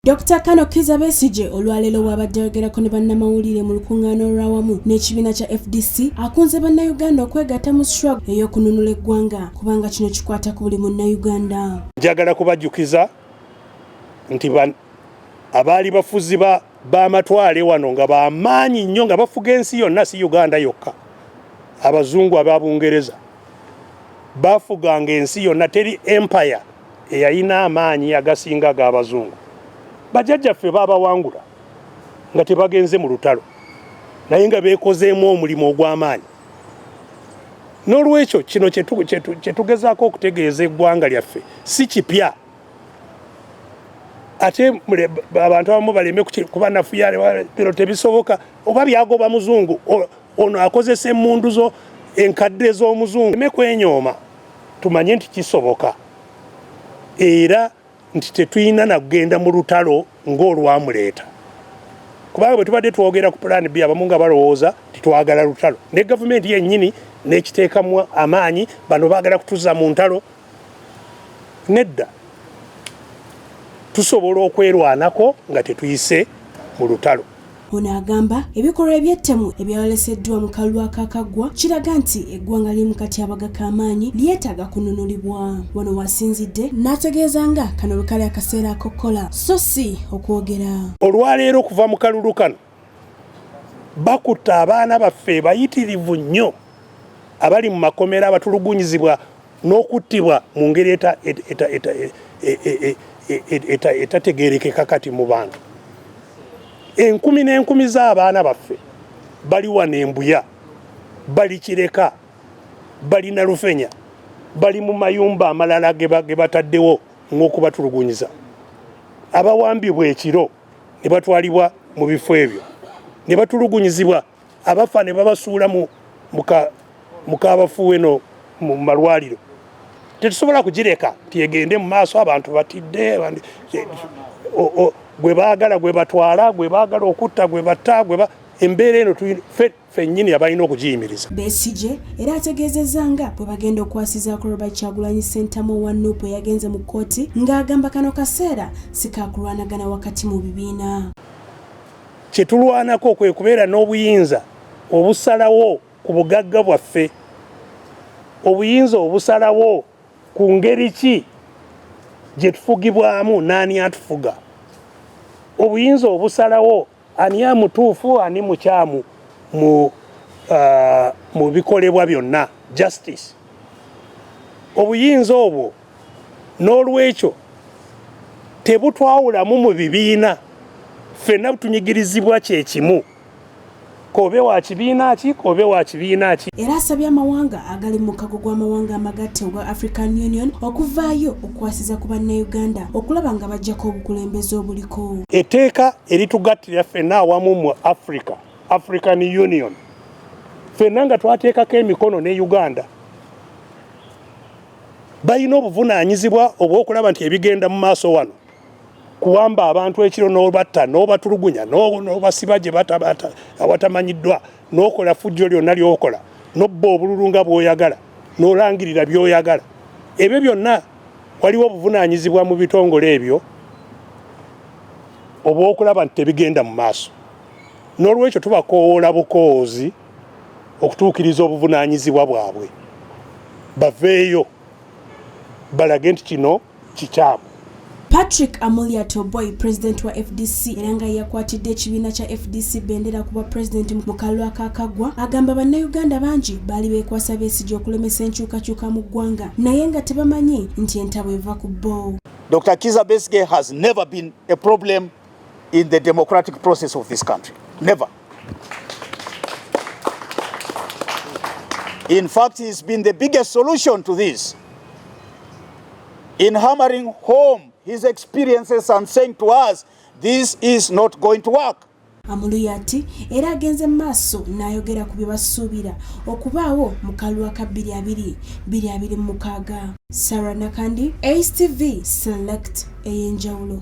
Dokita Kano Kizza Besigye olwaleero bw'abadde ayogerako ne bannamawulire mu lukuŋŋaana olw'awamu n'ekibiina kya FDC akunze bannayuganda okwegatta mu struggle ey'okununula eggwanga kubanga kino kikwata ku buli munnayuganda. Njagala kubajjukiza nti abaali bafuzi b'amatwale wano nga bamaanyi nnyo nga bafuga ensi yonna, si Uganda yokka, abazungu aba Bungereza bafuganga ensi yonna, teri empire eyalina amaanyi agasinga ag'abazungu. Bajjajjaffe baabawangula nga tebagenze mu lutalo, naye nga beekozeemu omulimu ogw'amaanyi. N'olwekyo kino kye tugezaako okutegeeza eggwanga lyaffe si kipya, ate abantu abamu baleme kubanafuya, bino tebisoboka, oba byagoba muzungu, ono akozesa emmundu zo enkadde z'omuzungu. Leme kwenyooma, tumanye nti kisoboka era nti tetulina na kugenda mu lutalo ng'olwamuleeta, kubanga bwe tubadde twogera ku plan B abamu nga balowooza titwagala lutalo, ne gavumenti yennyini n'ekiteekamu amaanyi, bano baagala kutuza mu ntalo. Nedda, tusobola okwerwanako nga tetuyise mu lutalo. Ono agamba ebikolwa eby'ettemu ebyoleseddwa mu kalulu akakaggwa kiraga nti eggwanga liri mu katyabaga k'amaanyi, lyetaaga kununulibwa. Wano wasinzidde n'ategeeza nga kano bwe kali akaseera ak'okukola so si okwogera. Olwaleero okuva mu kalulu kano bakutta abaana baffe bayitirivu nnyo abali mu makomera, abatulugunyizibwa n'okuttibwa mu ngeri etategeerekeka kati mu bantu. Enkumi n'enkumi z'abaana baffe bali wano embuya, bali Kireka, bali Nalufenya, bali mu mayumba amalala ge bataddewo ng'okubatulugunyiza, abawambibwa ekiro ne batwalibwa mu bifo ebyo ne batulugunyizibwa, abafa ne babasuula mu kabafuwe no mu malwaliro. Tetusobola kugireka tiyegende mu maaso, abantu batidde, gwe baagala gwe batwala, gwe baagala okutta gwe batta, embeera eno ffennyini abalina okugiyimiriza. Besigye era ategeezezza nga bwe bagenda okwasizaako Robert Kyagulanyi Ssentamu owa NUP eyagenze mu kkooti, ng'agamba kano kaseera si kakulwanagana wakati mu bibiina. Kye tulwanako kwe kubeera n'obuyinza obusalawo ku bugagga bwaffe, obuyinza obusalawo ku ngeri ki gye tufugibwamu n'ani atufuga, obuyinza obusalawo ani amutuufu ani mukyamu mu bikolebwa byonna, justice. Obuyinza obwo n'olwekyo tebutwawulamu mu bibiina, ffenna tunyigirizibwa kye kimu, kobe wa kibiina ki, kobe wa kibiina ki. Era asabye amawanga agali mu mukago gw'amawanga amagatte ogwa African Union okuvaayo okukwasiza ku bannayuganda okulaba nga bajjako obukulembeze obuliko. Etteeka eritugattira ffenna awamu mu Africa, African Union, ffenna nga twateekako emikono ne Uganda, balina obuvunaanyizibwa obw'okulaba nti ebigenda mu maaso wano, kuwamba abantu ekiro n'obatta n'obatulugunya n'obasiba gye awatamanyiddwa, n'okola fujjo lyonna ly'okola, n'obba obululu nga bw'oyagala, n'olangirira by'oyagala, ebyo byonna waliwo obuvunaanyizibwa mu bitongole ebyo obw'okulaba nti tebigenda mu maaso. N'olwekyo tubakoowoola bukoozi okutuukiriza obuvunaanyizibwa bwabwe, baveeyo balage nti kino kikyamu. Patrick Amuriat Oboi, pulezidenti wa FDC era nga yakwatidde ekibiina kya FDC bendera ku bwa pulezidenti mu kalulu akakaggwa, agamba bannayuganda bangi baali beekwasa Besigye okulemesa enkyukakyuka mu ggwanga, naye nga tebamanyi nti entabwe eva ku bo. Dr. Kizza Besigye has never been a problem in the democratic process of this country. Never. In fact, he's been the biggest solution to this, in hammering home his experiences and saying to us, this is not going to work. Amuriat era agenze mu maaso n'ayogera ku bye basuubira okubaawo mu kalulu aka 2026. Sarah Nakandi, ACTV Select ey'enjawulo.